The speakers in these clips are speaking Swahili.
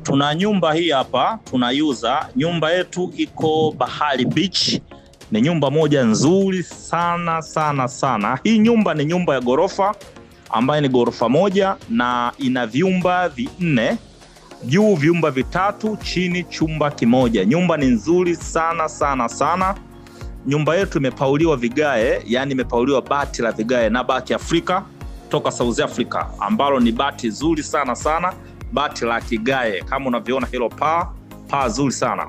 Tuna nyumba hii hapa tunaiuza. Nyumba yetu iko Bahari Beach. Ni nyumba moja nzuri sana sana sana. Hii nyumba ni nyumba ya ghorofa ambayo ni ghorofa moja na ina vyumba vinne, juu vyumba vitatu, chini chumba kimoja. Nyumba ni nzuri sana sana sana. Nyumba yetu imepauliwa vigae, yani imepauliwa bati la vigae na bati Afrika toka South Africa, ambalo ni bati zuri sana sana, bati la kigae kama unavyoona hilo paa zuri sana.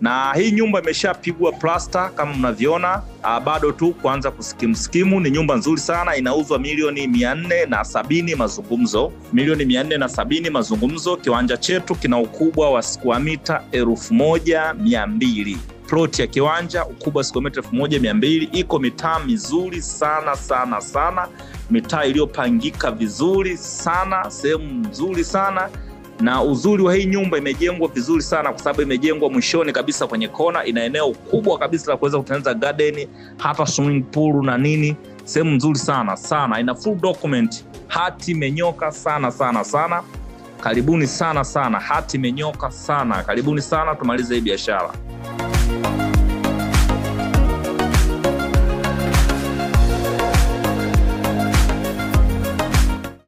Na hii nyumba imeshapigwa plasta kama mnavyoona, bado tu kuanza kuskimu. Ni nyumba nzuri sana, inauzwa milioni 470 mazungumzo. Milioni 470 mazungumzo. Kiwanja chetu kina ukubwa wa square mita 1200. Plot ya kiwanja ukubwa wa square mita 1200. Iko mitaa mizuri sana sana sana, mitaa iliyopangika vizuri sana, sehemu nzuri sana. Na uzuri wa hii nyumba imejengwa vizuri sana kwa sababu imejengwa mwishoni kabisa kwenye kona, ina eneo kubwa kabisa la kuweza kutengeneza garden, hata swimming pool na nini. Sehemu nzuri sana sana, ina full document, hati imenyoka sana sana sana. Karibuni sana sana, hati imenyoka sana. Karibuni sana tumalize hii biashara.